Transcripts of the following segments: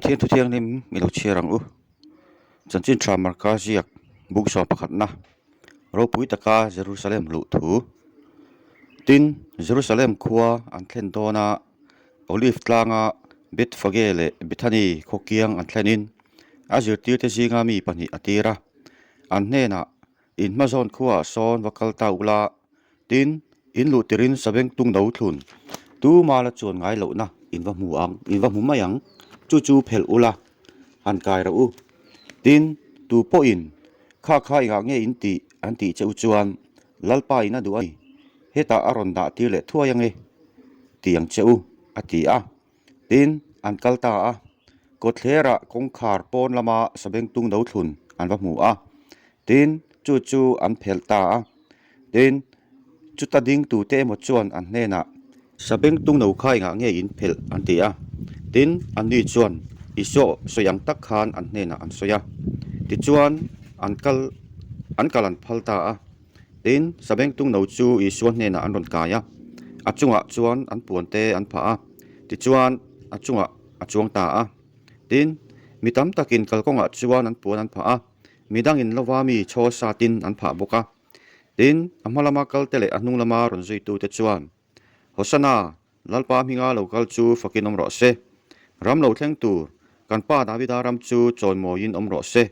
Pathian thu thianghlim i lo chhiar ang u. Chanchin tha Marka ziak buk sawm pakhatna ropui taka Jerusalem luh thu. Tin, Jerusalem khua an thlen dawna Olive tlanga Bethphage leh Bethany khaw kiang an thlenin a zirtirte zinga mi pahnih a tir a. An hnenah In hmazawn khuaah sawn va kal ta ula, tin, in luh tirin sabeng tung do thlun tu mala chuan ngai lohna in va hmu ang, in va hmu mai ang, chu chu phelh ula, han kai rawh u. Tin, tu pawhin, Kha kha engah nge in tih? an tih che u chuan, Lalpa in a duh a ni, hetah a rawn dah tir leh thuai ange, ti ang che u, a ti a. Tin, an kal ta a, kawtthlerah kawngkhar pawn lama sabengtung do thlun an va hmu a, tin, chu chu an phelh ta a. Tin, chuta ding tute emaw chuan an hnenah, Sabengtung no kha engah nge in phelh? an ti a. Tin, anni chuan Isua sawi ang tak khan an hnenah an sawi a. Tichuan, an kal an kal an phal ta a. Tin, sabengtung no chu Isua hnenah an rawn kai a, a chungah chuan an puan te an phah a, tichuan a chungah a chuang ta a. Tin, mi tam takin kalkawngah chuan an puan an phah a, mi dangin lova mi chhaw satin an phah bawk a. Tin, a hma lama kalte leh a hnung lama rawn zuitute chuan, Hosana, Lalpa hminga lo kal chu fakin awm rawh se. Ram lo thleng tur, kan pa Davida ram chu chawimawiin awm rawh se.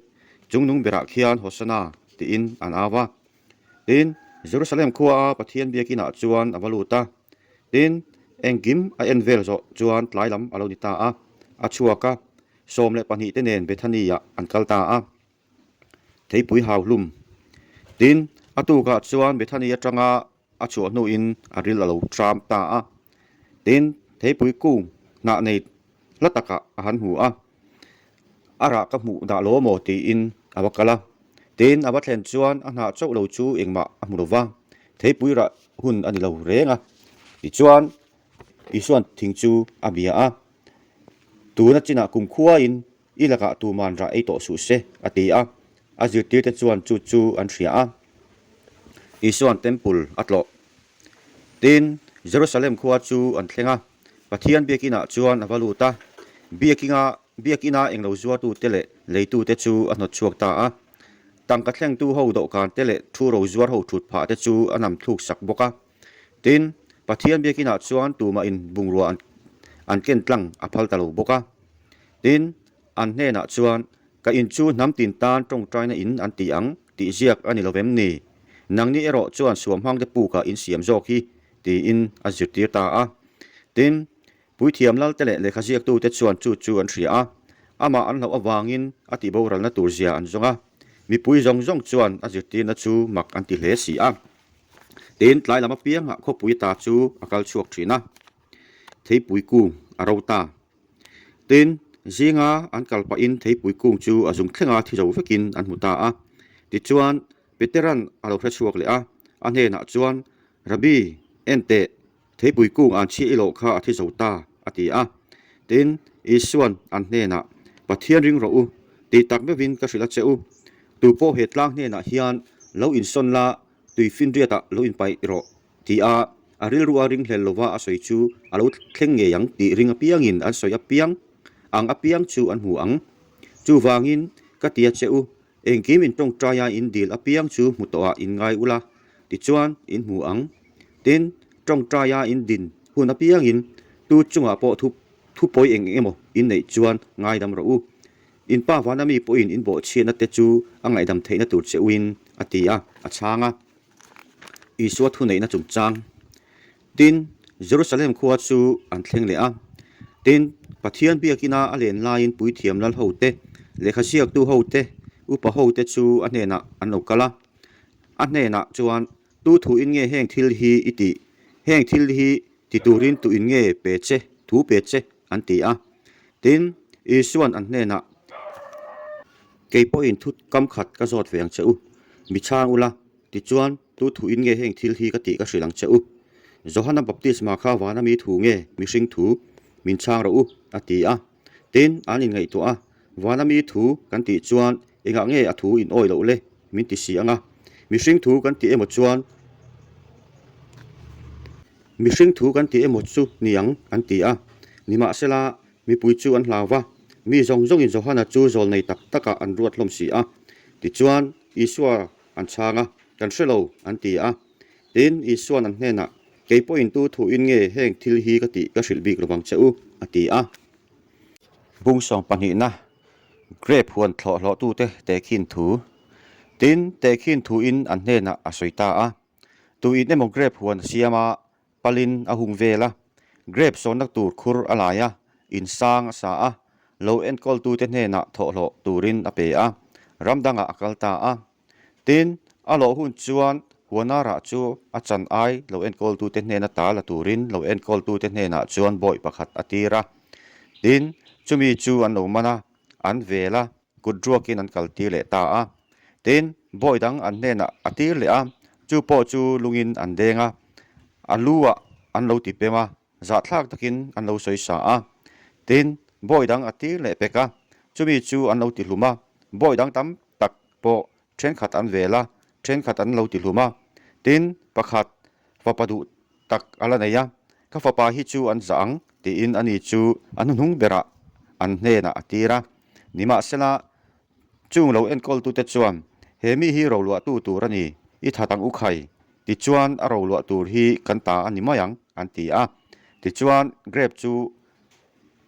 Chungnung berah khian Hosana tiin an au va. Tin, Jerusalem khuaa Pathian biakinah chuan a va lut a. Tin, engkim a en vel zawh chuan tlai lam a lo ni ta a, a chhuak a, 12 te nen Bethany-ah an kal ta a. Theipui hau hlum. Tin, a tukah chuan Bethany atanga a chhuah hnuin a ril a lo tram ta a. Tin, theipui kung hnah nei hla takah a han hmu a, a rah ka hmuh dah lo maw tiin a va kal a. Tin, a va thlen chuan a hnah chauh lo chu engmah a hmu lo va, theipui rah hun a ni lo reng a. Tichuan, Isuan thing chu a bia a, Tuna chinah kumkhuain I lakah tuman rah ei tawh suh se, a ti a. A zirtirte chuan chu chu an hria a. Isua'n Temple a tlawh. Tin, Jerusalem khua chu an thleng a, Pathian biakinah chuan a va lut a. Biakinga biakina englo zuartute leh leitute chu a hnawt chhuak ta a. Tangka thlengtu ho dawhkante leh thu ro zuar ho thut phah te chu a nam thluk sak bawk a. Tin, Pathian biakinah chuan tumahin bungrua an an ken tlang a phal ta lo bawk a. Tin, an hnenah chuan, Ka in chu hnam tin tan tawngtaina in an ti ang tih ziak a ni lo vem ni? Nangni erawh chuan suamhmangte pukah in siam zawk hi, tiin a zirtir ta a. Tin, puithiam lalte leh lehkha ziaktute chuan chu chu an hria a, amah an hlauh avangin a tihboralna tur zia an zawng a. Mipui zawng zawng chuan a zirtirna chu mak an ti hle si a. Tin, tlai lam apiangah khawpui ta chu a kal chhuak thin a, theipui kung a ro ta. Tin, zinga an kal pahin theipui kung chu a zung thlenga thi zo vekin an hmu ta a. Tichuan, Petera'n a lo hre chhuak leh a, a hnenah chuan, Rabbi, en teh, theipui kung an chhiah i loh kha a thi zo ta, a ti a. Tin, Isua'n an hnenah, Pathian ring rawh u, tih tak meuhin ka hrilh a che u. Tu pawh he tlang hnenah hian lo insawn la, tui finriatah lo inpaih rawh, ti a, a rilru a ringhlel lova a sawi chu a lo thleng ngei ang tih ring apiangin an sawi apiang ang apiang chu an hmu ang. Chuvangin, ka ti a che u, engkim in tawngtaia in dil apiang chu hmu tawhah in ngai ula, tichuan in hmu ang. Tin, tawngtaia in din hun apiangin tu chungah pawh thu thupawi eng emaw in neih chuan ngaidam rawh u. In pa vana mi pawhin in bawhchhiatna te chu a ngaihdam theihna tur che uin a ti a, a chhang a. Isua thuneihna chungchang. Tin, Jerusalem khua chu an thleng leh a. Tin, Pathian biakina a len laiin puithiam lal ho te, lehkha ziaktu ho te, upa ho te chu a hnenah an lo kal a. A hnenah chuan, Tu thuin nge heng thil hi i tih? Heng thil hi ti turin tuin nge pe che, thu pe che? an ti a. Tin, Isua'n an hnenah, Kei pawhin thu kam khat ka zawt ve ang che u, mi chhang ula, tichuan tu thuin nge heng thil hi ka tih ka hrilh ang che u. Johana baptisma kha vana mi thu nge mihring thu min chhang rawh u, a ti a. Tin, an inngaihtuah a, Vana mi thu kan tih chuan engah nge a thu in awi loh le? min ti si ang a. Mihring thu kan tih emaw chuan mihring thu kan tih emaw chu ni ang, an ti a. Nimahsela, mipui chu an hlau va. Mi zawng zawngin Johana chu zawlnei tak takah an ruat hlawm si a. Tichuan, Isua an chhang a, Kan hre lo, an ti a. Tin, Isua'n an hnenah, Kei pawhin tu thuin nge heng thil hi ka tih ka hrilh bik lovang che u, a ti a. Bung sawm pahnihna, Grape huan thlawh hlawhtute tehkhin thu. Tin, tehkhin thuin an hnenah a sawi ta a. Tuin emaw grape huan a siam a, palin a hung vel a, grape sawnna tur khur a lai a, in sang a sa a, lo enkawltute hnenah thawhhlawh turin a pe a, ram dangah a kal ta a. Tin, a lawh hun chuan huana rah chu a chan ai lo enkawltute hnena ta la turin lo enkawltute hnenah chuan bawi pakhat a tir a. Tin, chumi chu an lo man a, an vel a, kut ruakin an kal tir leh ta a. Tin, bawi dang an hnenah a tir leh a, chu pawh chu lungin an deng a, a lu ah an lo ti pem a, zahthlak takin an lo sawi sa a. Tin, bawi dang a tir leh pek a, chumi chu an lo ti hlum a, bawi dang tam tak pawh thenkhat an vel a, thenkhat an lo ti hlum a. Tin, pakhat fapa duh tak a la nei a, Ka fapa hi chu an zah ang, tiin ani chu a hnuhnung berah an hnenah a tir a. Nimahsela, chung lo enkawltute chuan, He mi hi roluahtu tur a ni, i that ang u khai, tichuan a roluah tur hi kan ta a ni mai ang, an ti a. Tichuan, grape chu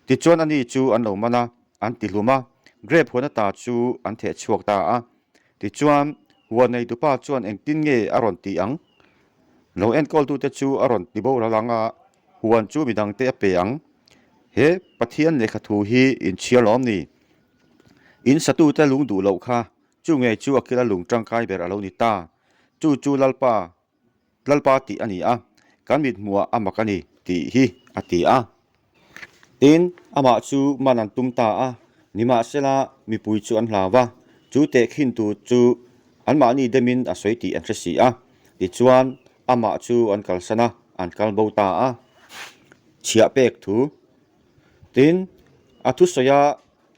Tichuan ani chu an lo man a, an ti hlum a, grape huan ata chu an theh chhuak ta a. Tichuan, huan neitupa chuan engtin nge a rawn tih ang? Lo enkawltute chu a rawn ti boral ang a, huan chu midangte a pe ang. He Pathian lehkha thu hi inchhiar lawm ni? In satute lung duh loh kha, chu ngei chu a kila lung tangkai ber a lo ni ta. Chu chu Lalpa Lalpa tih a ni a, kan mit hmuhah a mak a ni tih hi a ti a. Tin, amah chu man an tum ta a, nimahsela mipui chu an hlau va, chu tehkhintu chu anmahni demin a sawi tih an hre si a. Tichuan, amah chu an kalsan a, an kal bo ta a. Chhiah pek thu. Tin, a thusawi a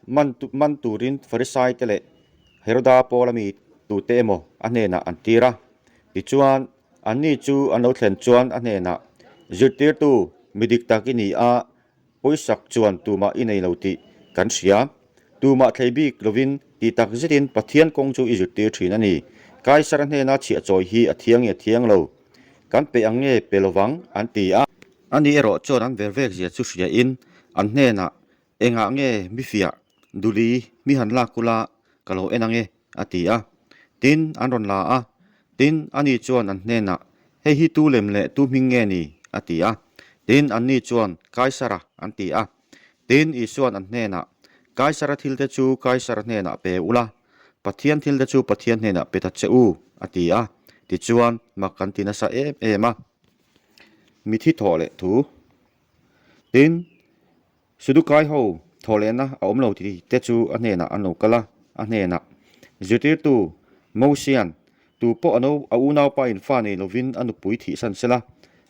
man man turin Farisai te leh Heroda Paula mi tute emaw a hnenah an tir a. Tichuan, anni chu an lo thlen chuan a hnenah, Zirtirtu, mi dik tak i ni a, pawisak chuan tumah i nei lo tih kan hria. Tumah thlei bik lovin tih tak zetin Pathian kawng chu i zirtir thin a ni. Kaisara hnena chhiah chawi hi a thiang nge thiang lo? Kan pe ang nge pe lovang? an ti a. Ani erawh chuan an ver vek zia chu hriain an hnenah, Engah nge mi fiah duli mi han lak kula ka lo en ang e, a ti a. Tin, an rawn la a. Tin, ani chuan an hnenah, Hei hi tu lem leh tu hming nge ni? a ti a. Tin, anni chuan, Kaisara, an ti a. Tin, Isua'n an hnenah, Kaisara thilte chu Kaisara hnenah pe ula, Pathian thilte chu Pathian hnenah pe ta che u, a ti a. Tichuan, mak kan ti nasa em em a. Mithi thawh leh thu. Tin, Sudukai ho thawhlehna a awm lo ti te chu a hnenah an lo kal a, a hnenah, Zirtirtu, Mosian, tu pawh a no a unaupa in fa nei lovin a nupui thihsan sela,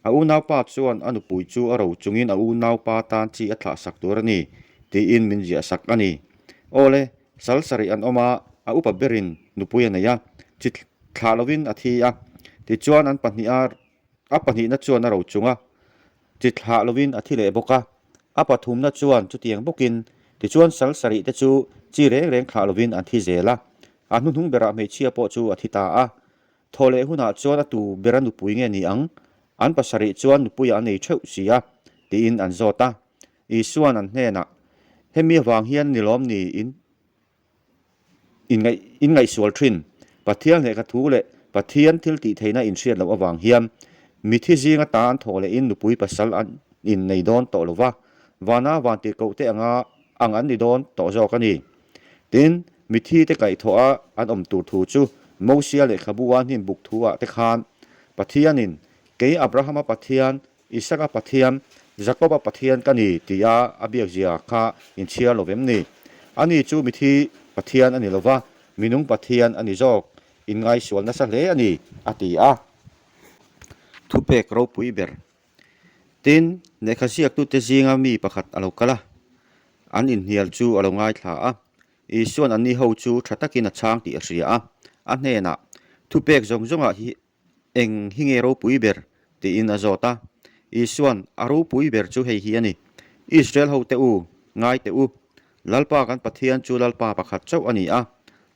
a unaupa chuan a nupui chu a ro chungin a unaupa tan chi a thlahsak tur a ni, tiin min ziahsak a ni. Awle, sal sarih an awm a, a upa berin nupui a nei a, chi thlah lovin a thi a, tichuan an pahniha a pahnihna chuan a ro chung a, Chi thlah lovin a thi leh bawk a, a pathumna chuan chutiang bawkin tichuan sal sarih te chu chi reng reng thlah lovin an thi zel a, a hnuhnung berah hmeichhia pawh chu a thi ta a. Thawh leh hunah chuan a tu bera nupui nge ni ang? An pasarih chuan nupuiah a nei theuh si a, tiin an zawt a. Isua'n an hnenah, Hemi avang hian ni lawm ni in Inngaihsual thin. Pathian lehkha thu leh Pathian thil tih theihna inhriat loh avang hian mithi zinga ta an thawh lehin nupui pasal an innei dawn tawh lo va, vana vantirhkoh te anga ang an ni dawn tawh zawk a ni. Tin, mithi te kaihthawh a an awm tur thu chu Mosia lehkhabu a hnim buk thu ah te khan Pathianin, Kei Abrahama Pathian, Isaka Pathian, Jakoba Pathian ka ni tia a biakzia kha inchhiar lo vem ni? Ani chu mithi Pathian a ni lo va, minung Pathian a ni zawk, inngaisual nasa hle a ni, a ti a. Thupek ropui ber. Tin, lehkha ziaktute zinga mi pakhat a lo kal a, an inhnial chu a lo ngaithla a. Isua'n anni ho chu tha takin a chhang tih a hria a, a hnenah, Thupek zawng zawngah hi Eng hi nge ropui ber? tiin a zawt a. Isua'n, A ropui ber chu hei hi a ni, Israel hote u, ngai teh u. Lalpa kan Pathian chu Lalpa pakhat chauh a ni a,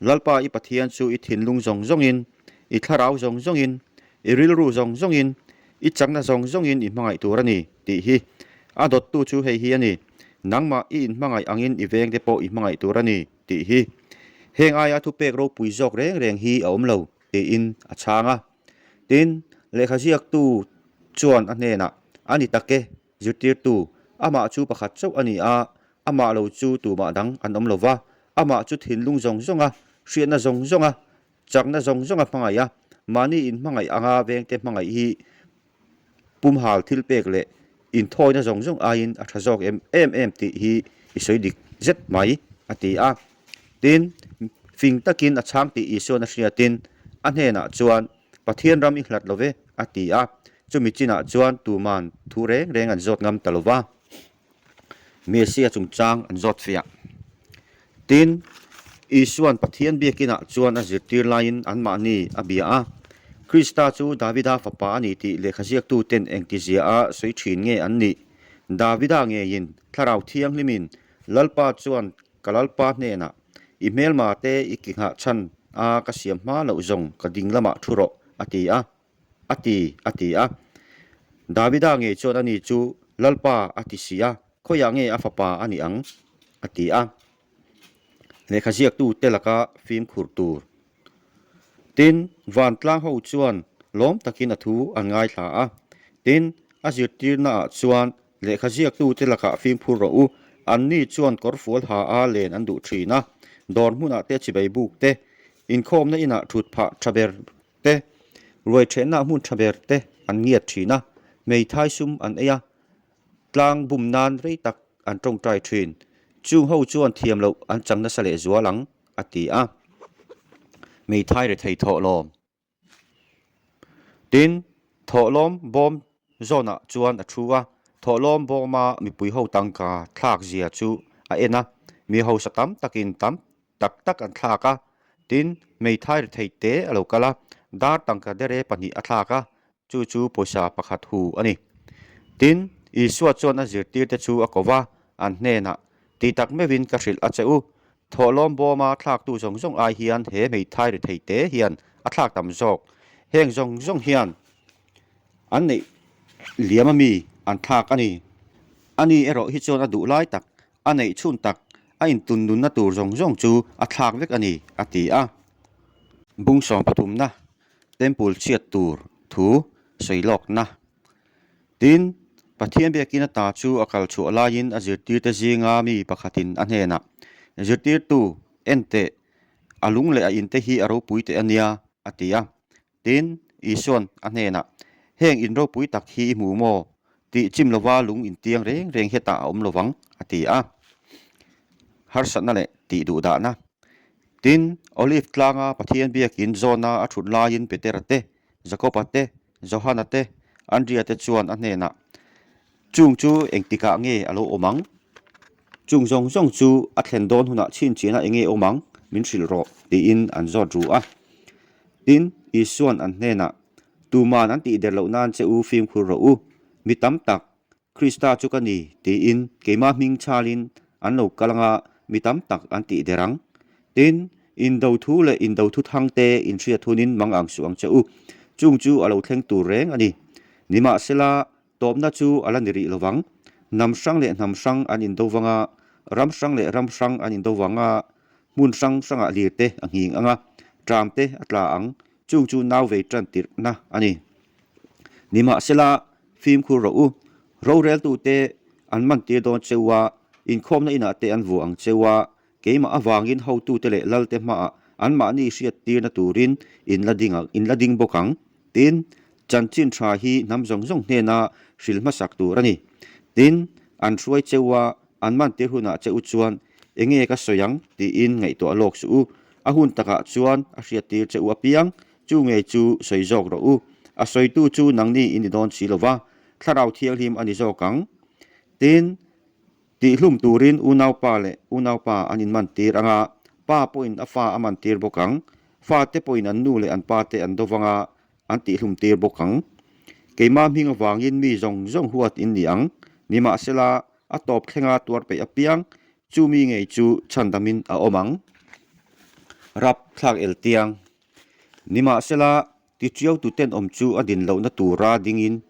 Lalpa i Pathian chu i thinlung zawng zawngin, i thlarau zawng zawngin, i rilru zawng zawngin, i chakna zawng zawngin i hmangaih tur a ni, tih hi. A dawttu chu hei hi a ni, Nangmah i inhmangaih angin i vengte pawh i hmangaih tur a ni, tih hi. Heng aia thupek ropui zawk reng reng hi a awm lo, tiin a chhang a. Tin, lehkha ziaktu chuan a hnenah, A ni tak e, zirtirtu, amah chu pakhat chauh a ni a, amah lo chu tumah dang an awm lo va, amah chu thinlung zawng zawnga, hriatna zawng zawnga, chakna zawng zawnga hmangaih a, mahni inhmangaih anga vengte hmangaih hi pumhal thilpek leh inthawina zawng zawng aiin a tha zawk em em em tih hi i sawi dik zet mai, a ti a. Tin, fing takin a chhang tih Isuan a hriatin a hnenah chuan, Pathian ram i hlat lo ve, a ti a. Chumi chinah chuan tuman thu reng reng an zawt ngam ta lo va. Messia chungchang an zawt fiah. Tin, Isua'n Pathian biakinah chuan a zirtir laiin anmahni a bia a. Krista chu Davida fapa a ni tih lehkha ziaktuten engtizia a sawi thin nge an nih? Davida ngeiin Thlarau Thianghlimin Lalpa chuan ka Lalpa hnenah, I hmelma te i ki nghah chhan a ka siam hma loh zawng ka ding lamah thu rawh, a ti a. A ti, a ti a. Davida ngei chuan ani chu, Lalpa, a ti si a, khawiah nge a fapa a nih ang? a ti a. Lehkha ziaktute laka fimkhur tur. Tin, vantlang ho chuan lawm takin a thu an ngaithla a. Tin, a zirtirnaah chuan, Lehkha ziaktute lakah fimkhur rawh u, anni chuan kawrfual ha a len an duh thin a, dawr hmunah te chibai buk te, inkhawmna inah thut phah tha ber te, ruai ṭhehna hmun ṭha ber te an ngiat ṭhin a, hmeithai sum an ei a, tlang bum nan rei tak an ṭawngṭai ṭhin. Chung ho chuan thiam loh an chang nasa leh zual ang, a ti a. Hmeithai rethei thawhlawm. Tin, thawhlawm bawm zawnah chuan a ṭhu a, thawhlawm bawma mipui ho tangka thlak zia chu a en a, mi hausa tam takin tam tak tak an thlak a, tin, hmeithai rethei te a lo kal a, dar tangka dere pahnih a thlak a, chu chu pawisa pakhat hu a ni. Tin, Isua chuan a zirtirte chu a ko va, an hnenah, Ti tak meuhin ka hrilh a che u, thawhlawm bawma thlaktu zawng zawng ai hian he hmeithai rethei te hian a thlak tam zawk. Heng zawng zawng hian an neih liam ami an thlak a ni. Ani erawh hi chuan a duh lai tak A neih chhun tak, a intun nunna tur zawng zawng chu a thlak vek a ni, a ti a. Bung sawm pathumna, Temple chhiat tur thu sawi lawkna. Tin, Pathian biakin a ta chu a kal chhuah laiin a zirtirte zinga mi pakhatin a hnenah, Zirtirtu, en teh, a lung leh a inte hi a ropui teh a nia, a ti a. Tin, Isua'n a hnenah, Heng in ropui tak hi i hmu maw? Tih chim lova lung intiang reng reng hetah a awm lo vang, a ti a. Harsatna leh tih duhdahna. Tin, Olive tlanga Pathian biakin zawna a thut laiin Petera te, Jakoba te, Johana te, Andria te chuan a hnenah, Chung chu engtikah nge a lo awm ang? Chung zawng zawng chu a thlen dawn hunah chhinchhiahna eng nge awm ang? Min hrilh rawh, tiin an zawt ru a. Tin, Isua'n an hnenah, Tuman an tihder loh nan che u fimkhur rawh u, mi tam tak, Krista chu ka ni, tiin keimah hming chhalin an lo kal anga mi tam tak an tihder ang. Tin, indo thu leh indo thu thangte inhriat hunin mang ang suh ang che u, chung chu a lo thleng tur reng a ni. Nimahsela, Tawpna chu a la ni rih lovang. Hnam hrang leh hnam hrang an indo vang a, ram hrang leh ram hrang an indo vang a, hmun hrang hrangah lir te a nghing ang a, tram te a tla ang, chung chu nau vei tan tirhna a ni. Nimahsela, fimkhur rawh u, roreltute an mantir dawn cheu a, inkhawmna inah te an vuah ang cheu a, Keimah avangin hotute leh lalte hmaah anmahni hriattirna turin in la ding ang, in la ding bawk ang. Tin, chanchin tha hi hnam zawng zawng hnena hril hmasak tur a ni. Tin, an hruai cheu a, an mantir hunah che u chuan enge ka sawi ang tiin ngaihtuah lawk suh u. A hun takah chuan a hriattir che u apiang, chu ngei chu sawi zawk rawh u. A sawitu chu nangni in ni dawn si lova, Thlarau Thianghlim a ni zawk ang. Tin, Tihlum turin unaupa leh unaupa an inmantir ang a, pa pawhin a fa a mantir bawk ang. Fate pawhin an nu leh an pate an do vang a, an tihlumtir bawk ang. Keimah hming avangin mi zawng zawng huat in ni ang. Nimahsela, a tawp thlenga tuar peih apiang. Chu mi ngei chu chhandamin a awm ang. Rap thlak el tiang. Nimahsela, tiṭiautu tenawm chu a din lohna tura dingin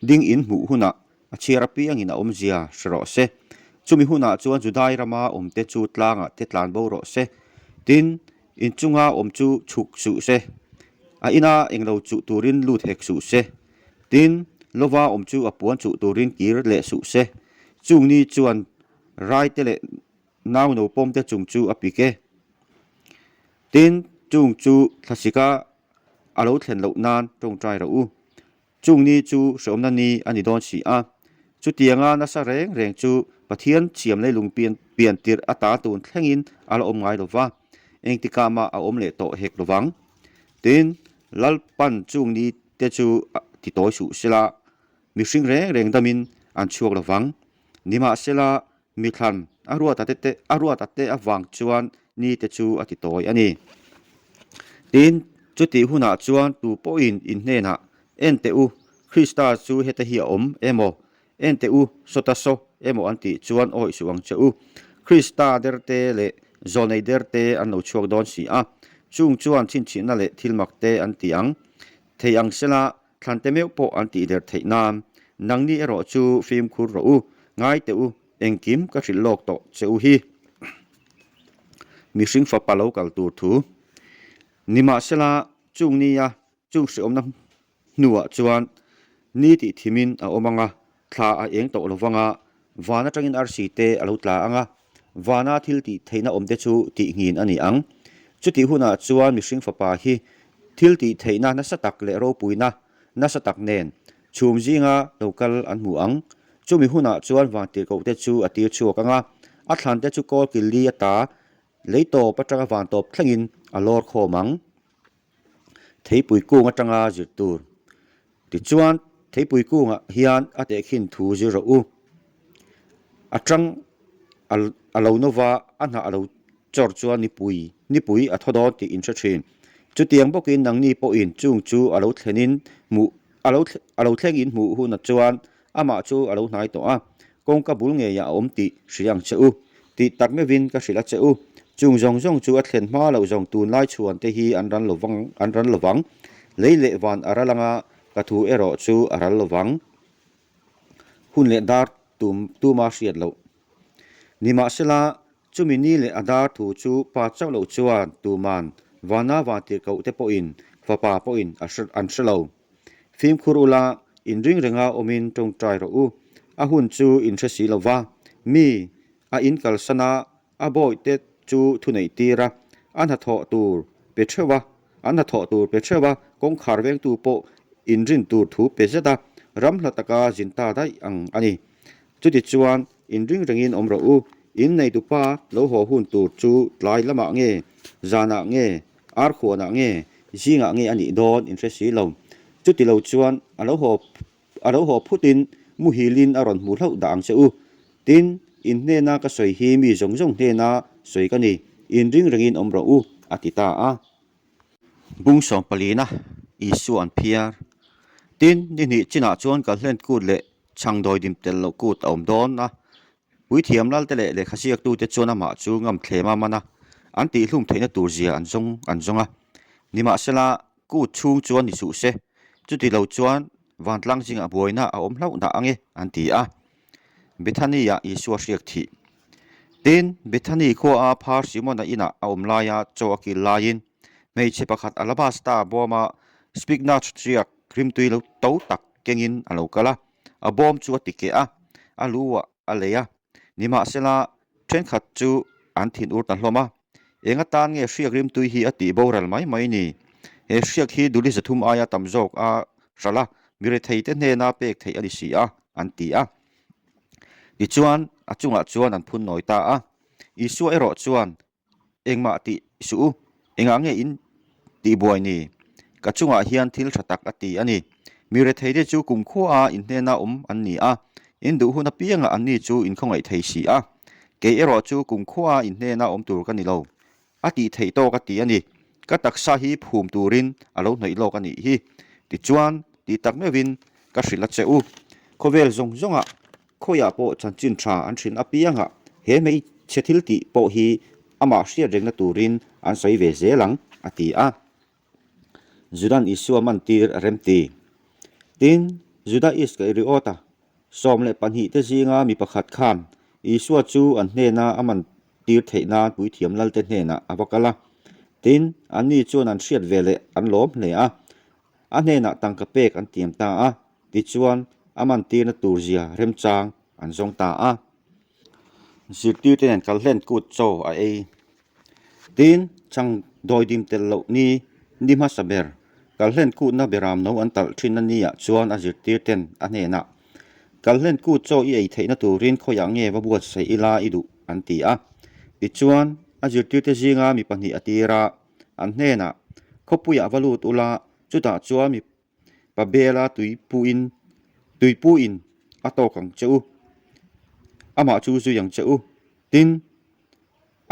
ding in hmuh hunah a chhiar apiangin a awmzia hre rawh se. Chumi hunah chuan Judai rama awmte chu tlangah te tlan bo rawh se. Tin, inchunga awm chu chhuk suh se. A ina englo chuh turin lut hek suh se. Tin, lova awm chu a puan chuh turin kir leh suh se. Chung ni chuan raite leh nau no pawmte chung chu a pik e. Tin, chung chu thlasika a lo thlen loh nan tawngtai rawh u. Chung ni chu hrehawmna ni a ni dawn si a. Chutianga nasa reng reng chu Pathian siam leilung pian pian tirh ata tun thlengin a la awm ngai lo va, engtikah mah a awm leh tawh hek lo vang. Tin, Lalpan chung ni te chu ti tawi suh sela, mihring reng reng damin an chhuak lo vang. Nimahsela, mithlan a ruata te te a ruata te avang chuan ni te chu a ti tawi a ni. Tin, chutih hunah chuan tu pawhin in hnenah, En teh u, Krista chu heta hi a awm emaw? En teh u, sawta saw emaw an tih chuan awih suh ang che u. Krista derte leh zawlnei derte an lo chhuak dawn si a, chung chuan chhinchhihna leh thilmak te an ti ang. Thei ang sela, thlante meuh pawh an tih der theih nan. Nangni erawh chu fimkhur rawh u, ngai teh u, engkim ka hrilh lawk tawh che u hi. Mihring fapa lo kal tur thu. Nimahsela, chung nia Chung hreawmna hnuah chuan ni tih thimin a awm ang a, thla a eng tawh lo vang a, van atangin arsi te a lo tla ang a, vana thil tih theihna awmte chu tihnghin a ni ang. Chutih hunah chuan mihring fapa hi thil tih theihna nasa tak leh ropuina nasa tak nen chhum zinga lo kal an hmu ang. Chumi hunah chuan vantirhkohte chu a tir chhuak ang a, a thlante chu kawl kil li ata lei tawp atanga van tawp thlengin a lawr khawm ang. Theipui kung atanga zir tur. Tichuan, theipui kungah hian a tehkhin thu zir rawh u. A tang a lo nova, a hnah a lo chawr chuan nipui nipui a thaw dawn tih in hre thin. Chutiang bawkin nangni pawhin chung chu a lo thlenin hmuh a lo a lo thlengin hmuh hunah chuan Amah chu a lo hnai tawh a, kawngka bul ngeiah a awm tih hrilh ang che u. Tih tak meuhin ka hrilh a che u. Chung zawng zawng chu a thlen hma loh zawng tunlai chhuan te hi an ran lovang an ran lovang. Lei leh van a ral anga ka thu erawh chu a ral lovang. Hun leh dar tum tuma hriat loh. Nimahsela, chumi ni leh a dar thu chu pa chauh loh chuan tuman vana vantirhkoh te pawhin fapa pawhin a hre an hre lo. Fimkhur ula, inring renga awmin tawngtai rawh u. A hun chu in hre si lo va, mi a in kalsan a, a bawihte chu thuneih tir a, a hnathawh tur pe theuh a, an hnathawh tur pe theuh a, kawngkhar vengtu pawh inrin tur thu pe zet a, ram hla taka zin ta daih ang a ni. Chutichuan, inring rengin awm rawh u, in neitupa lo haw hun tur chu tlai lamah nge, zanah nge, Ar khuanah nge, zingah nge a nih dawn in hre si lo. Chuti lo chuan a lo haw a lo haw phutin muhilin a rawn hmu hlauh dah ang che u. Tin, in hnena ka sawi hi mi zawng zawng hnena sawi ka ni, in ring rengin awm rawh u, a ti ta a. Bung sawmpalina Isua an phiar. Tin, ni hnih chinah chuan Kalhlen kut leh chhangdawi dim tel loh kut a awm dawn a. Puithiam lalte leh lehkha ziaktute chuan amah chu ngam thlem a man a, an tihhlum theihna tur zia an zawng an zawng a. Nimahsela, kut chhung chuan ni suh se, chuti lo chuan vantlang zingah buaina a awm hlauh dah ang e, an ti a. Bethany-ah Isua hriak thih. Tin, Bethany khuaa phar Simona inah a awm laia chaw a kil laiin, hmeichhe pakhat alabasta bawma spiknach hriak rimtui lo to tak kengin a lo kal a. A bawm chu a ti keh a, a lu ah a lei a. Nimahsela, thenkhat chu an thin ur ta hlawm a. Eng atan nge hriak rimtui hi a tih boral mai mai ni? He hriak hi duli zathum aia tam zawk a hralh a, mi retheite hnena pek theih a ni si a, an ti a. Tichuan, a chungah chuan an phun nawi ta a. Isua erawh chuan Engmah tih suh u, engah nge in tih buai ni? Ka chungah hian thil tha tak a ti a ni. Mi retheite chu kumkhua in hnena awm an ni a, in duh hun apiangah anni chu in khawngaih thei si a. Kei erawh chu kumkhua in hnena awm tur ka ni lo. A tih theih tawk a ti a ni. Ka taksa hi phum turin a lo hnawih lawk a nih hi. Tichuan, tih tak meuhin ka hrilh a che u. Khawvel zawng zawngah Khawiah pawh chanchin tha an hrilh apiangah he hmei chhe thil tih pawh hi amah hriat rengna turin an sawi ve zel ang, a ti a. Judan Isua mantir a remti. Tin, Juda Iskariota 12 te zinga mi pakhat khan Isua chu an hnena a mantir theih nan puithiam lalte hnenah a va kal a. Tin, anni chuan an hriat ve leh an lawm hle a. A hnenah tangka pek an tiam ta a, tichuan a mantirna tur zia remchang an zawng ta a. Zirtirte nen kalhlen kut chaw a ei. Tin, chang dawidim tel loh ni ni hmasa ber, kalhlen kutna beram no an talh thin a niah chuan a zirtirten a hnenah, Kalhlen kut chaw i ei theihna turin khawiah nge va buatsaih ila i duh? an ti a. Tichuan, a zirtirte zinga mi pahnih a tir a, an hnenah, Khawpuiah va lut ula, chutah chuan mi Pabela tuipuin tuipuin a tawk ang che u, amah chu zui ang che u. Tin,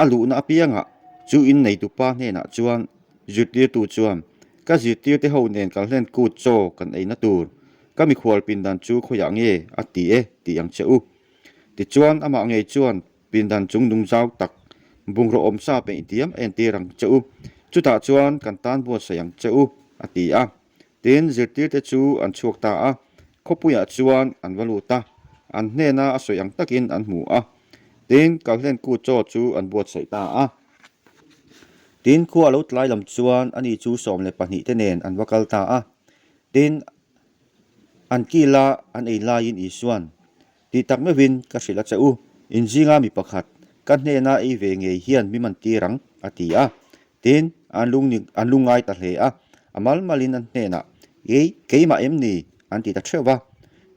a luhna apiangah chu inneitupa hnenah chuan zirtirtu chuan, Ka zirtirte ho nen kalhlen kut chaw kan eina tur, ka mikhual pindan chu khawiah nge a ti e tih ang che u. Tichuan, amah ngei chuan Pindan chung nung zau tak bungraw awm sa peih diam a entir ang che u. Chutah chuan kan tan buatsaih ang che u, a ti a. Tin, zirtirte chu an chhuak ta a, khawpuiah chuan an va lut a, an hnena a sawi ang takin an hmu a. Tin, Kalhlen kut chaw chu an buatsaih ta a. Tin, khua a lo tlai lam chuan ani chu 12 te nen an va kal ta a. Tin, an kila an ei laiin Isuan, Tih tak meuhin ka hrilh a che u, in zinga mi pakhat, ka hnena ei ve ngei hian mi man tir ang, a ti a. Tin, an lung ni, an lung ngai ta hle a, a mal malin an hnenah, Ei, keimah em ni? an ti ta theuh va.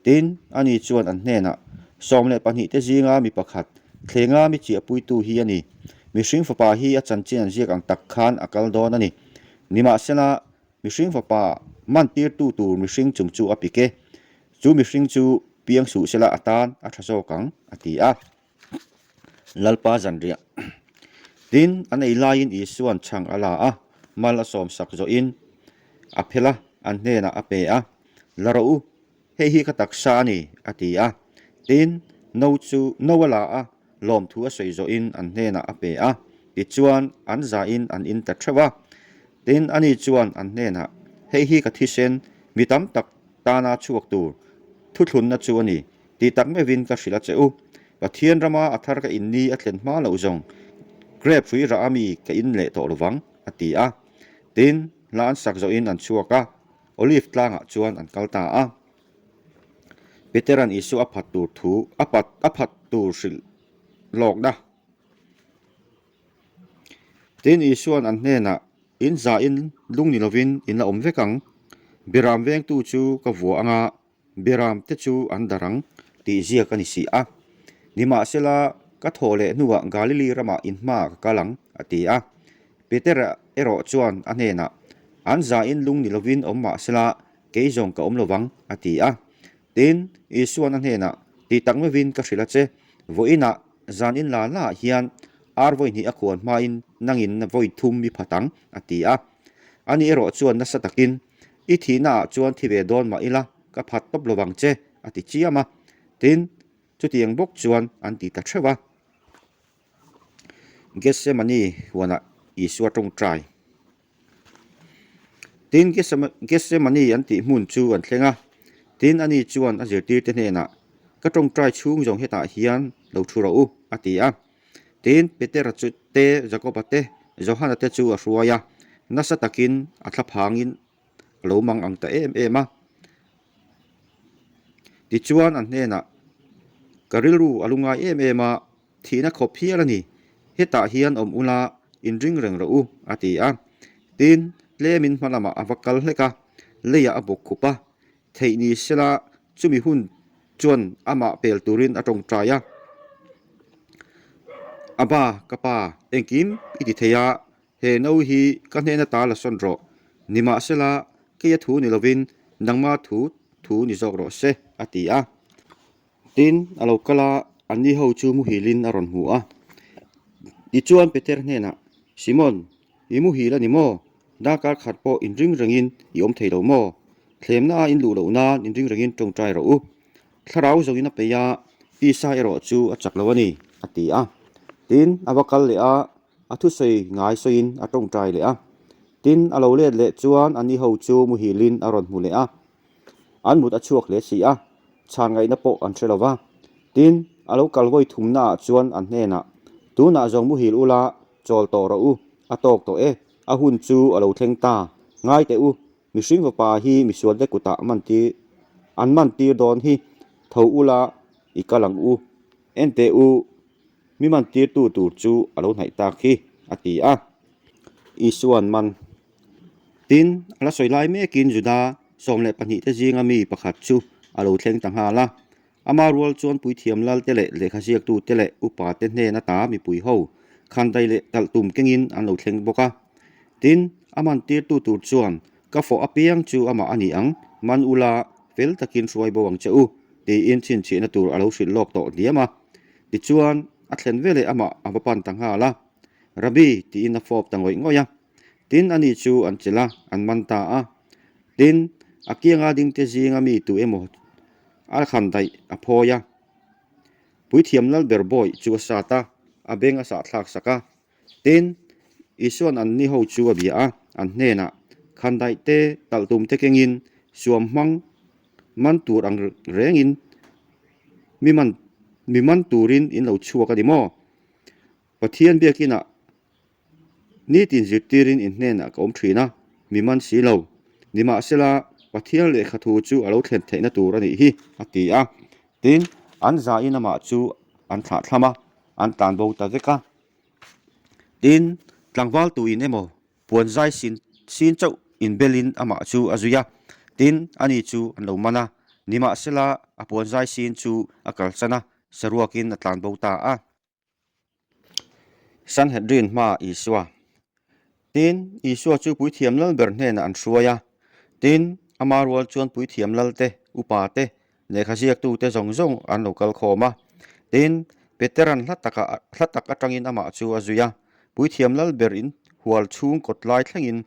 Tin, ani chuan an hnenah, 12 te zinga mi pakhat, thlenga mi chiahpuitu hi a ni. Mihring fapa hi a chanchin an ziak ang tak khan a kal dawn a ni. Nimahsela, Mihring fapa man tirtu tur mihring chung chu a pik e. Chu mihring chu piang suh sela a tan a tha zawk ang, a ti a. Lalpa zanriah. Tin, an ei laiin Isua'n chhang a la a, mal a sawmsak zawhin a phel a, an hnenah a pe a, La rawh u, Hei hi ka taksa a ni, a ti a. Tin, no chu no a la a, lawmthu a sawi zawhin an hnenah a pe a. Tichuan, an zahin an in ta theuh a. Tin, ani chuan an hnenah, Hei hi ka thisen, mi tam tak tana chhuak tur thuthlunna chu a ni, ti tak meuhin ka hrilh a che u. Pathian rama a thar ka in ni a thlen hma loh zawng, grep hrui rah a mi ka in leh tawh lovang, a ti a. Tin, hla an sak zawhin an chhuak a. Olive tlangah chuan an kal ta a. Petera'n Isua a phat tur thu a pat a phat tur hrilh lawkna. Tin, Isua'n an hnenah, In zahin lung ni lovin in la awm vek ang. Biram vengtu chu ka vua anga Biram te chu an dar ang tih ziak a ni si a. Nimahsela, ka thawh leh hnuah Galili ramah in hmaah ka kal ang, a ti a. Petera erawh chuan a hnenah, An zain lung ni lovin awm mahsela, kei zawng ka awm lo vang, a ti a. Tin, Isua'n a hnenah, Tih tak meuhin ka hrilh a che, vawiinah zan in la laah hian ar vawi hnih a khuan hmain nangin vawi thum i phat ang, a ti a. Ani erawh chuan nasa takin, I thihnaah chuan thi ve dawn mah ila, ka phat tawp lo vang che, a ti chiam a. Tin, chutiang bawk chuan an ti ta theuh a. Gethsemane huanah Isua tawngtai. Tin, Gethsemane an tih hmun chu an thleng a. Tin, ani chuan a zirtirte hnenah, Ka tawngtai chhung zawng hetah hian lo thu rawh u, a ti a. Tin, Petera chu te, Jakoba te, Johana te chu a hruai a, nasa takin a thlaphangin a lo mang ang ta em em a. Tichuan an hnenah, Ka rilru a lu ngai em em a, thihna khawp hial a ni, hetah hian awm ula inring reng rawh u, a ti a. Tin, tlemin hma lamah a va kal hlek a, leiah a bawk khup a, Theih ni sela chumi hun chuan amah pel turin a tawngtai a. Abba, ka pa, engkim i ti thei a, he no hi ka hnena ta la sawn rawh. Nimahsela, keia thu ni lovin nangma thu thu ni zawk rawh se, a ti a. Tin, a lo kal a, anni ho chu muhilin a rawn hmu a. Tichuan Peter hnenah, Simon, i muhil a ni maw? Darkar khat pawh inring rengin i awm thei lo maw? Thlemna a inluh loh nan inring rengin tawngtai rawh u. Thlarau zawngin a peih a, tisa erawh chu a chak lo a ni, a ti a. Tin, a va kal leh a, a thusawi ngai sawiin a tawngtai leh a. Tin, a lo let leh chuan a ni ho chu muhilin a rawn hmu leh a. An mut a chhuak hle si a, chhan ngaihna pawh an hre lo va. Tin, a lo kal vawi thumnaah chuan an hnenah, Tunah zawng muhil ula, chawl tawh rawh u, a tawk tawh e, a hun chu a lo thleng ta, ngai teh u, mihring fapa hi misualte kutah mantir an mantir dawn hi, tho ula i kal ang u, en teh u, mi mantirtu tur chu a lo hnaih tak hi, a ti a. Isua'n man. Tin, a la sawi lai mekin Juda 12 te zinga mi pakhat chu a lo thleng ta nghal a. Ama rual chuan puithiam lalte leh lehkha ziaktute leh upate hnen ata mipui ho khandai leh talh tum kengin an lo thleng bawk a. Tin, a mantirtu tur chuan, Ka fawh apiang chu amah a ni ang, man ula, fel takin hruai bo ang che u, tiin chhinchhiahna tur a lo hrilh lawk tawh hliam a. Tichuan, a thlen veleh amah a va pan ta nghal a. Rabbi, tiin a fawp ta ngawih ngawih a. Tin, ani chu an chelh a, an man ta a. Tin, a kianga dingte zinga mi tu emaw a khan daih a phawi a. Puithiam Lalber bawi chu a sat a, a beng a sahthlak sak a. Tin, Isua'n an ni ho chu a bia a, an hnenah, Khan daih te, talh tum te kengin, suam hmang man tur ang rengin mi man mi man turin in lo chhuak a ni maw? Pathian biakinah Nitin zirtirin in hnenah ka awm thin a, mi man si lo. Nimahsela, Pathian lehkha thu chu a lo thlen theihna tur a nih hi, a ti a. Tin, an zain amah chu an thlahthlam a, an tlan bo ta vek a. Tin, tlangval tuin emaw puan zai sin sin chauh inbelin amah chu a zui a. Tin, ani chu an lo man a. Nimahsela, a puan zai sin chu a kalsan a, saruakin a tlan bo ta a. Sanhedrin hma Isua. Tin, Isua chu puithiam lal ber hnenah an hruai a. Tin, ama rual chuan puithiam lal te, upa te, lehkha ziaktute zawng zawng an lo kal khawm a. Tin, Petera'n hla takah hla tak atangin amah chu a zui a, puithiam lal ber in hual chhung kawt lai thlengin,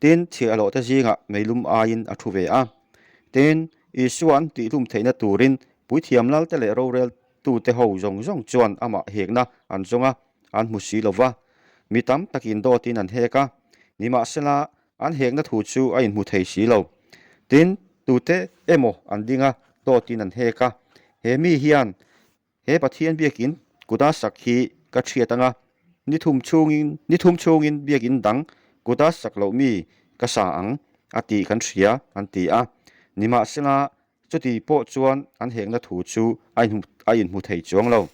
tin, chhiahhlawhte zingah meilum aiin a thu ve a. Tin, Isua an tihhlum theihna turin puithiam lalte leh rorel Tute ho zawng zawng chuan amah hekna an zawng a, an hmu si lo va. Mi tam takin dawtin an hek a, nimahsela an hekna thu chu a inhmu thei si lo. Tin, tute emaw an ding a, dawtin an hek a, He mi hian he Pathian biakin kuta sak hi ka thiat ang a, ni thum chhungin ni thum chhungin biakin dang kuta sak loh mi ka sa ang, a tih kan hria, an ti a. Nimahsela Chuti pawh chuan an hekna thu chu a a inhmu thei chuang lo.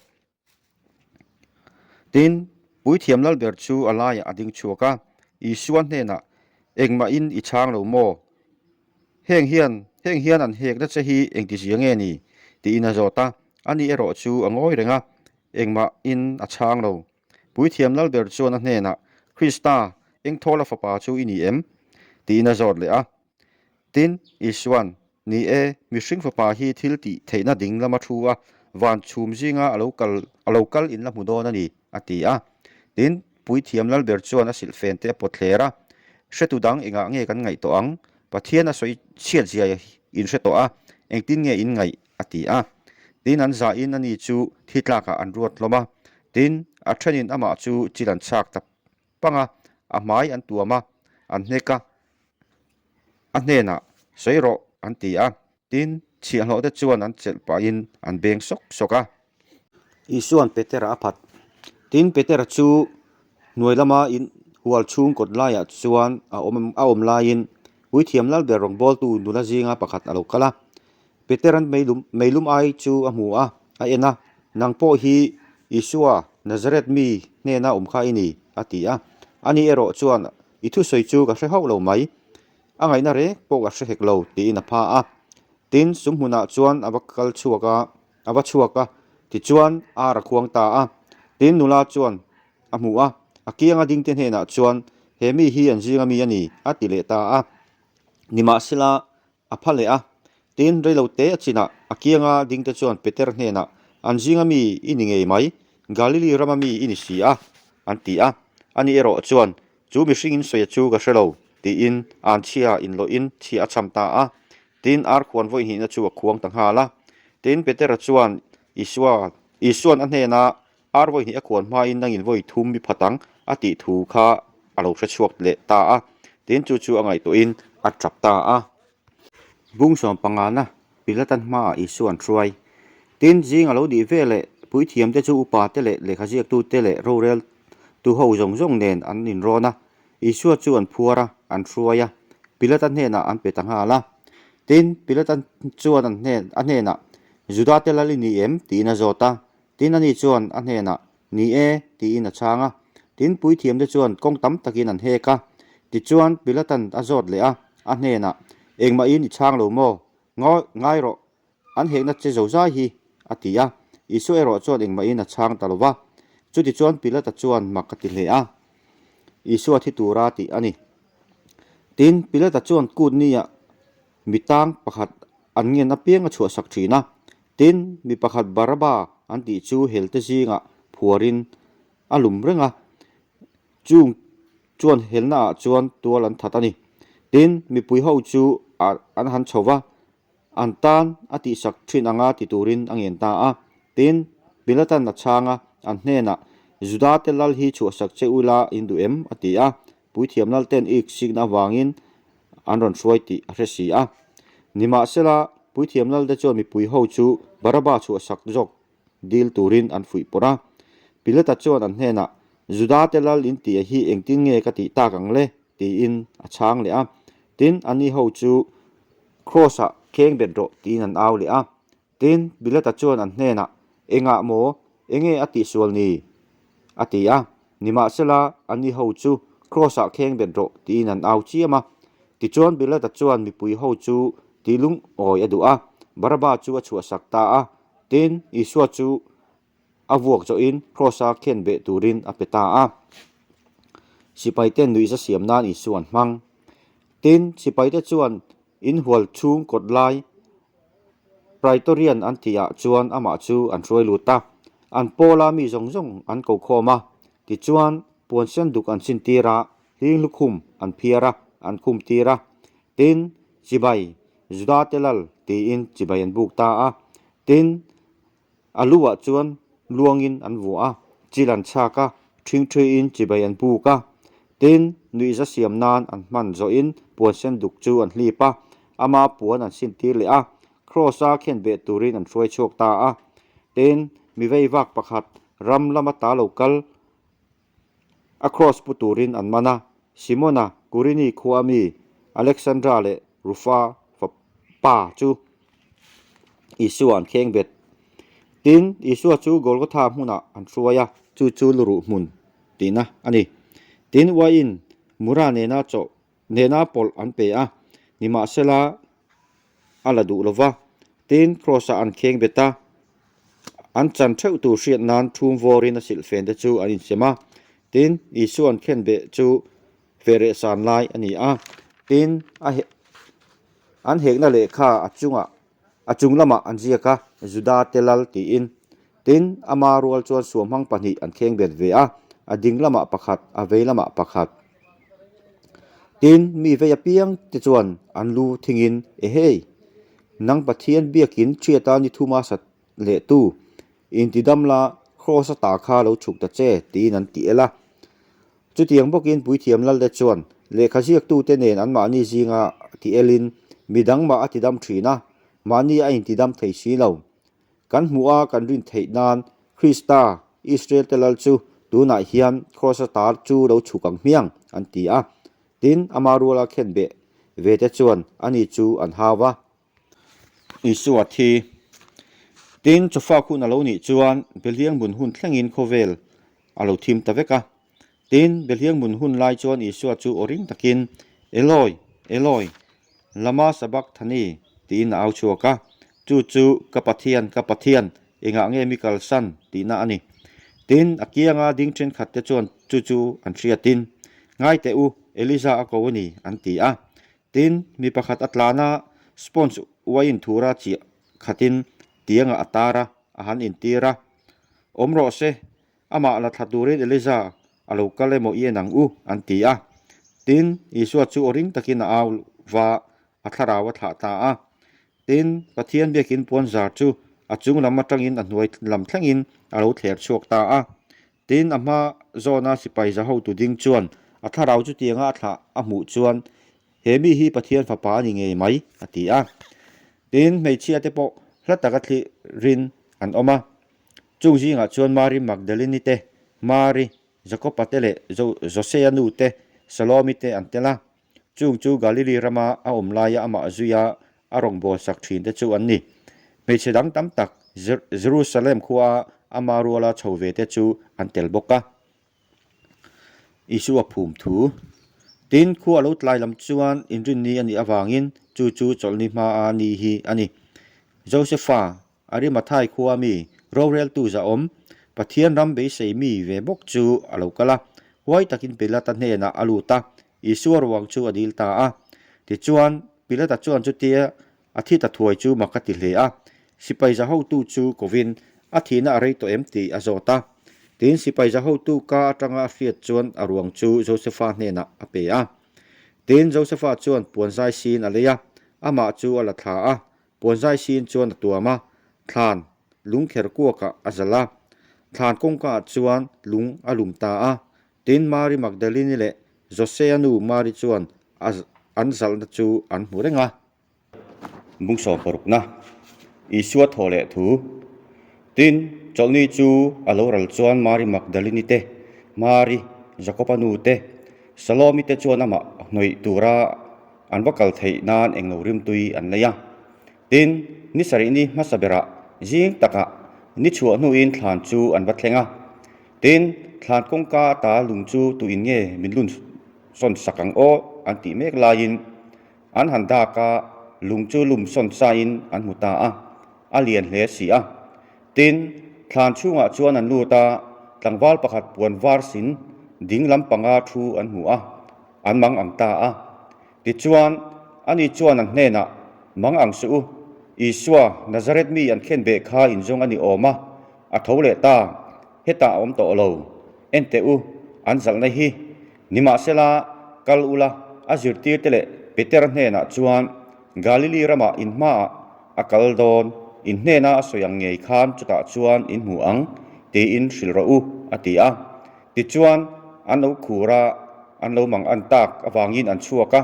Tin, Puithiam Lalber chu a laiah a ding chhuak a, Isua hnenah, Engmahin i chhang lo maw? Heng hian, heng hian an hekna che hi engtizia nge ni? tiin a zawt a. Ani erawh chu a ngawi reng a, engmahin a chhang lo. Puithiam Lalber chuan a hnenah, Krista, Engthawla fapa chu i ni em? tiin a zawt leh a. Tin, Isua'n, Ni e, mihring fapa hi thil tih theihna ding lama thu a, van chhum zinga a lo kal a lo kal in la hmu dawn a ni, a ti a. Tin, Puithiam Lalber chuan a silhfen te a pawt thler a, Hretu dang engah nge kan ngaih tawh ang? Pathian a sawi chhiat zia in hre tawh a, engtin nge in ngaih? a ti a. Tin, an zahin ani chu thi tlakah an ruat hlawm a. Tin, a thenin amah chu chil an chhak ta pang a, a hmai an tuam a, an hnek a. A hnenah, Sawi rawh, an ti a. Tin, chhiahhlawhte chuan an chelh pahin an beng sawk sawk a. Isua'n Petera a phat. Tin, Petera chu hnuai lama in hual chhung kawt laiah chuan a awm a awm laiin Puithiam Lalber rawngbawltu nula zinga pakhat a lo kal a. Petera'n meilum meilum ai chu a hmu a, a en a, Nang pawh hi Isua, Nazareth mi hnena awm kha i ni, a ti a. Ani erawh chuan I thusawi chu ka hre hauh lo mai. A ngaihna reng pawh ka hre hek lo, tiin a pha a. Tin, sum hmunah chuan a va kal chhuak a, a va chhuak a, tichuan ar a khuang ta a. Tin, nula chuan a hmu a, a kianga dingte hnenah chuan, He mi hi an zinga mi a ni, a ti leh ta a. Nimahsela, A pha leh a, tin reilo te a chinah a kianga dingte chuan Peter hnenah, An zinga mi i ni ngei mai, Galili rama mi i ni si a, an ti a. Ani erawh chuan, Chu mihringin sawi a chu ka hre lo, tiin an chhia inlawhin chhia a cham ta a. Tin, ar khuan vawi hnihna chu a khuang ta nghal a. Tin, Petera chuan Isua, Isuan a hnena. Ar vawi hnih a khuan hmain nangin vawi thum i phat ang a tih thu kha a lo hre chhuak leh ta a, tin chu chu a ngaihtuahin a tap ta a. Bung sawm pangana Pilatan hmaah Isua an hruai. Tin, zing a lo nih ve leh puithiamte chu upate leh lehkhaziaktute leh roreltu ho zawng zawng nen an inrawn a, Isua chu an phuar a, an hruai a, Pilata hnenah an pe ta nghal a. Tin, Pilata chuan an hnen a hnenah, Judate lal i ni em? tiin a zawt a. Tin, ani chuan a hnenah, Ni e, tiin a chhang a. Tin, puithiamte chuan kawng tam takin an hek a. Tichuan, Pilatan a zawt leh a, a hnenah, Engmahin i chhang lo maw? Ngawi ngai rawh, an hekna che zozai hi, a ti a. Isua erawh chuan engmahin a chhang ta lo va. Chutichuan Pilata chuan mak a ti hle a, Isua thi tura tih a ni. Tin, Pilata chuan kut nia mi tang pakhat an ngen apiang a chhuahsak thin a. Tin, mi pakhat Baraba an tih chu helte zingah phuarin a lum reng a. Chung chuan helnaah chuan tual an that a ni. Tin, mipui ho chu an han chho va, an tan a tihsak thin anga ti turin a ngen ta a. Tin, Pilatan a chhang a, an hnenah, Judate lal hi chhuahsak che ula in duh em? a ti a. Puithiam lalten ik sikna avangin an rawn hruai tih a hre si a. Nimahsela, puithiam lalte chuan mipui ho chu Baraba chhuahsak zawk dil turin an fuih pawrh a. Pilata chuan an hnenah, Judate lal in tih hi engtin nge ka tih tak ang le? tiin a chhang leh a. Tin, ani ho chu Kraws-ah kheng bet rawh tiin an au leh a. Tin, Pilata chuan an hnenah, Engah maw? Enge a tihsual ni? a ti a. Nimahsela, ani ho chu Kraws-ah kheng bet rawh tiin an au chiam a. Tichuan Pilata chuan mipui ho chu tih lungawi a duh a, Baraba chu a chhuahsak ta a. Tin, Isua chu a vuak zawhin Kraws-a khen beh turin a pe ta a. Sipaiten nuihza siam nan Isua an hmang. Tin, sipaite chuan inhual chhung kawt lai Praetorian an tihah chuan amah chu an hruai lut a. An pawla mi zawng zawng an ko khawm a. Tichuan, puan sen duk an chintir a, hling lukhum an phiar a, an khum tir a. Tin, chibai, Judate lal tiin chibai an buk ta a. Tin, a luah chuan luangin an vuah a, chil an chhak a, ṭhingṭhiin chibai an buk a. Tin, nuihza siam nan an hman zawhin puan sen duk chu an hlip a, ama puan an sintir leh a, Kraws-a khenbeh turin an hruai chhuak ta a. Tin, mi veivak pakhat ram lama ta lo kal A kraws pu turin an man a, Simona, Kurini khua mi, Alexandra leh Rufa fapa chu Isua an kheng bet. Tin, Isua chu Golgotha hmunah an hruai a. Chu chu luruh hmun tihna a ni. Tin, uaiin Mura nena chawh nena pawlh an pe a, nimahsela a la duh lo va. Tin, Kraws-ah an kheng bet a, an chan theuh tur hriat nan thum vawrin a silhfen te chu an insem a. Tin, Isua an khen beh chu fehreh san lai a ni a. Tin, a an hekna lehkha a chungah A chung lamah an ziak a, Juda te lal tiin. Tin, ama rual chuan suamhmang pahnih an kheng bet ve a, a ding lamah pakhat, a vei lamah pakhat. Tin, mi vei apiang te chuan an lu thingin, Ehei! Nang Pathian biakin ṭhiata ni thuma sat leh tu, intidam la, Kraws-a ta kha lo chhuk ta che, tiin an ti el a. Chutiang bawkin puithiam lalte chuan lehkha ziaktute nen anmahni zinga ti elin midang mah a tidam thin a, mahni a intidam thei si lo. Kan hmuh a kan rin theih nan Krista, Israel te lal chu tunah hian Kraws-a tar chu lo chhuk ang hmiang, an ti a. Tin, ama ruala khenbeh ve te chuan ani chu an hau va. Isua thi. Tin, chawfak hun a lo nih chuan Belhianghmun hun thlengin khawvel a lo thim ta vek a. Tin, Belhianghmun hun lai chuan Isua chu aw ring takin, Eloi, Eloi, lama sabakthani? tiin a au chhuak a. Chu chu, Ka Pathian, ka Pathian, engah nge mi kalsan? tihna a ni. Tin, a kianga ding thenkhatte chuan chu chu an hriatin, Ngai teh u, Elija a ko a ni, an ti a. Tin, mi pakhat a tlan a, sponge uaiin thura chiah khatin tiangah a tar a, a han intir a. Awm rawh se, amah la thla turin Elija a lo kal emaw i en ang u, an ti a. Tin, Isua chu aw ring takin a au va, a thlarau a thlah ta a. Tin, Pathian biakin puanzar chu A chung lam atangin a hnuai lam thlengin a lo thler chhuak ta a. Tin, a hma zawna sipai za hotu ding chuan a thlarau chutianga a thlah a hmuh chuan, He mi hi Pathian fapa a ni ngei mai, a ti a. Tin, hmeichhia te pawh hla taka thli rin an awm a. Chung zingah chuan Mari Magdalini te, Mari, Jakoba te leh Josea nu te, Salomi te an tel a. Chung chu Galili rama a awm laia amah zuia a rawngbâwl sak ṭhinte chu an ni. Hmeichhe dang tam tak Jerusalem khuaa ama ruala chho ve te chu an tel bawk a. Isua phum thu. Tin, khua lo tlai lam chuan inrinni a nih avangin chu chu chawlhni hmaa ni hi a ni. Josefa Arimathai khua mi roreltu zahawm, Pathian ram beisei mi ve bawk chu a lo kal a, huai takin Pilata hnenah a lut a, Isua ruang chu a dil ta a. Tichuan, Pilata chuan chutia a thi ta thuai chu mak a ti hle a, sipai zahotu chu kovin a thihna a rei tawh em tih a zawt a. Tin, sipai zahotu ka atanga a hriat chuan a ruang chu Josefa hnenah a pe a. Tin, Josefa chuan puanzai sin a lei a, amah chu a la thla a, Puanzai sin chuan a tuam a, thlan lung kher kuakah a zalh a. Thlan kawngkaah chuan lung a lum ta a. Tin, Mari Magdalini leh Josea nu Mari chuan a an zalhna chu an hmu reng a. Bung sawm parukna, Isua thaw leh thu. Tin, chawlhni chu a lo ral chuan Mari Magdalini te, Mari, Jakoba nu te, Salomi te chuan amah hnawih tura An va kal theih nan englo rimtui an nei a. Tin, ni sarih ni hmasa berah zing takah ni chhuah hnuin thlan chu an va thleng a. Tin, thlan kawngka ata lung chu tuin nge min lun sawn sak ang aw an tih mek laiin an han dak a, lung chu lum sawn sain an hmu ta a, a lian hle si a. Tin, thlan chhungah chuan an lut a, tlangval pakhat puan var sin ding lampanga thu an hmu a. An mang ang ta a. Tichuan, ani chuan an hnenah, Mang ang suh u, Isua, Nazareth mi an khen beh kha inzawng a ni awm a, a tho leh ta, hetah a awm tawh lo. En teh u, an zalhna hi. Nimahsela, kal ula, a zirtirte leh Petera hnenah chuan, Galili ramah in hmaah a kal dawn, in hnena a sawi ang ngei khan chutah chuan in hmu ang, tiin hrilh rawh u, a ti a. Tichuan, an lo khur a, an lo mang an tak avangin an chhuak a,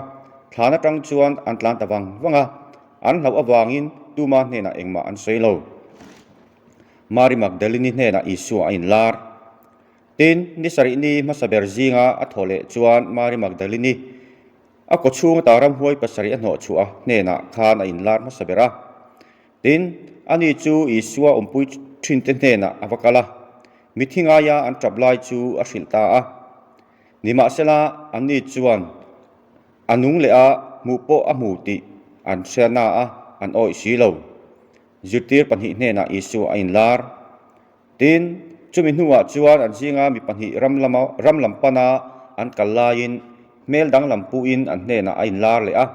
thlan atang chuan an tlan ta vang vang a, an hlauh avangin tuma hnenah engmah an sawi lo. Mari Magdalini hnenah Isua a inlar. Tin, ni sarih ni hmasa ber zinga a thaw leh chuan Mari Magdalini a kawchhung ata ramhuai pasarih a hnawh chhuah a hnenah khan a inlar hmasa ber a. Tin, ani chu Isua awmpui thinte hnenah a va kal a, mithi ngaia an tap lai chu a hrilh ta a. Nimahsela, anni chuan a nung leh a hmuh pawh a hmu tih an hria na a, an awih si lo. Zirtir pahnih hnenah Isua a inlar. Tin, chumi hnuah chuan an zinga mi pahnih ram lama ram lam pana an kal laiin hmel danglam puhin an hnenah a inlar leh a.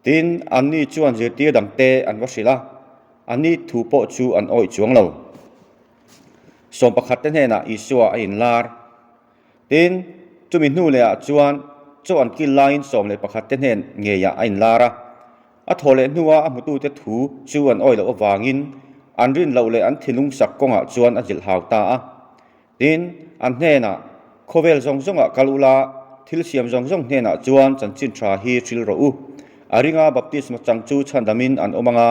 Tin, anni chuan zirtir dangte an va hrilh a, anni thu pawh chu an awih chuang lo. Sawm pakhat te hnenah Isua a inlar. Tin, chumi hnu lehah chuan chaw an kil laiin 11 te hnen ngeiah a inlar a. A thaw leh hnua a hmutute thu chu an awih loh avangin an rin loh leh an thinlung sak kawngah chuan a zilh hau ta a. Tin, an hnenah, Khawvel zawng zawngah kal ula, thil siam zawng zawng hnenah chuan chanchin tha hi hril rawh u. A ringa baptisma chang chu chhandamin an awm ang a,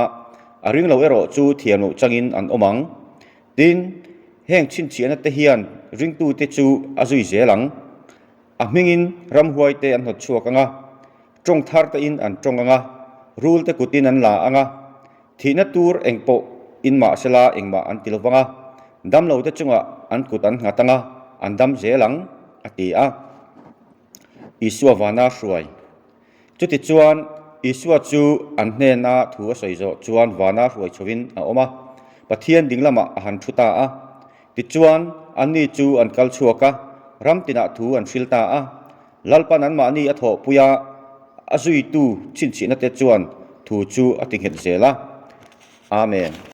a ring lo erawh chu thiam loh changin an awm ang. Tin, heng chhinchhiahna te hian ringtute chu a zui zel ang. A hmingin ramhuaite an hnawt chhuak ang a, tawng thar tein an tawng ang a, rulte kutin an la ang a, Thihna tur eng pawh in mah sela engmah an ti lo vang a, damlo te chungah an kut an nghat ang a, an dam zel ang, a ti a. Isua vana hruai. Chutichuan, Isua chu an hnena thu a sawi zawh chuan vana hruai chhovin a awm a, Pathian ding lamah a han thu ta a. Tichuan, anni chu an kal chhuak a, ram tinah thu an hril ta a. Lalpan anmahni a thawhpui a, a zuitu chhinchhihna te chuan thu chu a ti nghet zel a. Amen.